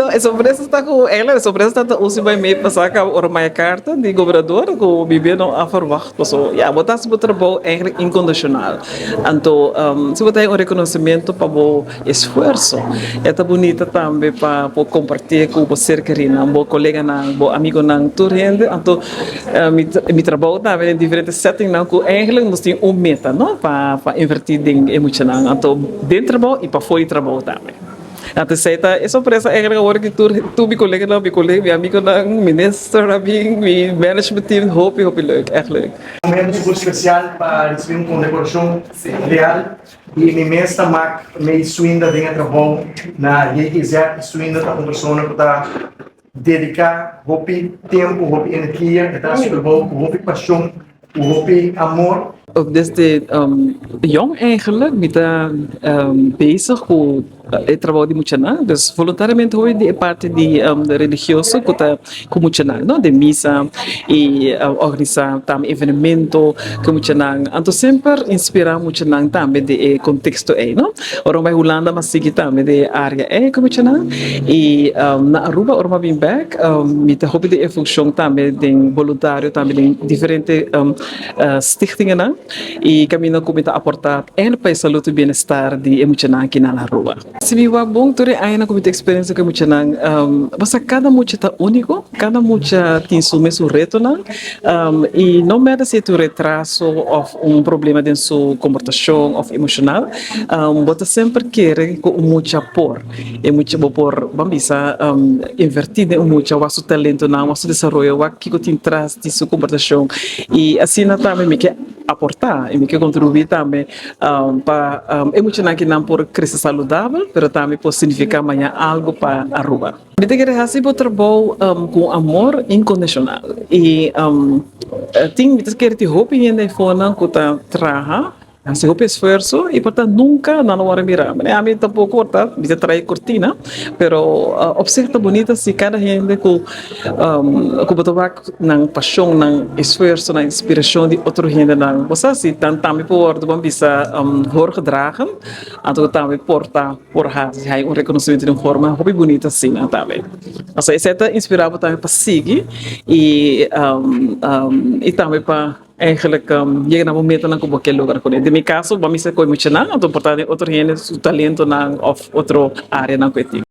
No, e sorpresa ta ku eigenlijk e sorpresa ta usi bai mee pasá kaba ora maya karta di gobernador ku mi bien no a verwacht paso ya bo ta hasi bo trabou eigenlijk inkondisional. Anto si bo ta haña un rekonosementu pa bo esfuerso e ta bunita tambe pa por kompartí ku bo ser kerinan, bo koleganan, bo amigonan, tur hende. Anto mi trabou tambe den diferente settingnan ku eigenlijk nos tin un meta no pa invertí den e muchanan anto den trabou i pafó di trabou tambe. Anto esei ta e sorpresa eigenlijk awor ki tur tur mi koleganan, mi kolega, mi amigonan, minister a bin, mi management team, hopi hopi leuk, echt leuk. Momento super special pa ricibi un condecoracion real y mi mes ta mak mei Swinda den e trabou na JGZ y Swinda ta un persona cu ta dedica hopi tempo, hopi energia, e ta haci su trabou cu hopi pasion, cu hopi amor. Desde jong eigenlijk mi ta bezig cu e trabou di muchanan, dus voluntariamente hopi di e parti di religioso cu ta cu muchanan no, den misa y organisa tambe evenemento cu muchanan, anto semper inspira muchanan tambe den e contexto ey no. Ora mi bai Hulanda mi a sigui tambe den e area ey cu muchanan y na Aruba ora mi a bin bek mi ta hopi den e funcion tambe den boluntario tambe den diferente stichtingennan y caminda cu mi ta aporta eigenlijk pa e salud y bienestar di e muchanan aki na Aruba. Si mi wak bon tur e añanan cu mi ta experiencia cu e muchanan, pasobra cada mucha ta unico, cada mucha tin su mesun retonan y no matter si e tin un retraso of un problema den su comportacion of emocional, bo ta semper kere cu un mucha por, e mucha bo por ban bisa inverti den un mucha wak su talentonan, wak su desaroyo, wak kico tin tras di su comportacion y asina tambe mi ke aporta y mi ke contribui tambe pa e muchanan ki nan por crece saludabel pero tambe por significa maña algo pa Aruba. Mi ta kere haci bo trabou cu amor incondicional y tin mi ta kere tin hopi hende afonan cu ta traha haci hopi esfuerzo y por ta nunca nan lo worde mira. Ami tampoco por ta mi ta trae cortina pero op zich ta bunita si cada hende cu Ku bo ta wak nan pashon, nan esfuerso, nan inspirashon di otro hendenan. Bo sa si nan tambe por wòrdu ban bisa hoorgedragen, anto tambe por ta por hasi hay un rekonosementu di un forma hopi bunita asina tambe. Pasobra esei ta inspirá bo tambe pa sigui i i tambe pa eigenlijk yega na bo metanan ku bo ke logra kuné. Den mi kaso bo a mester kohe muchanan, anto por ta den otro hende su talentonan òf otro areanan ku e tin.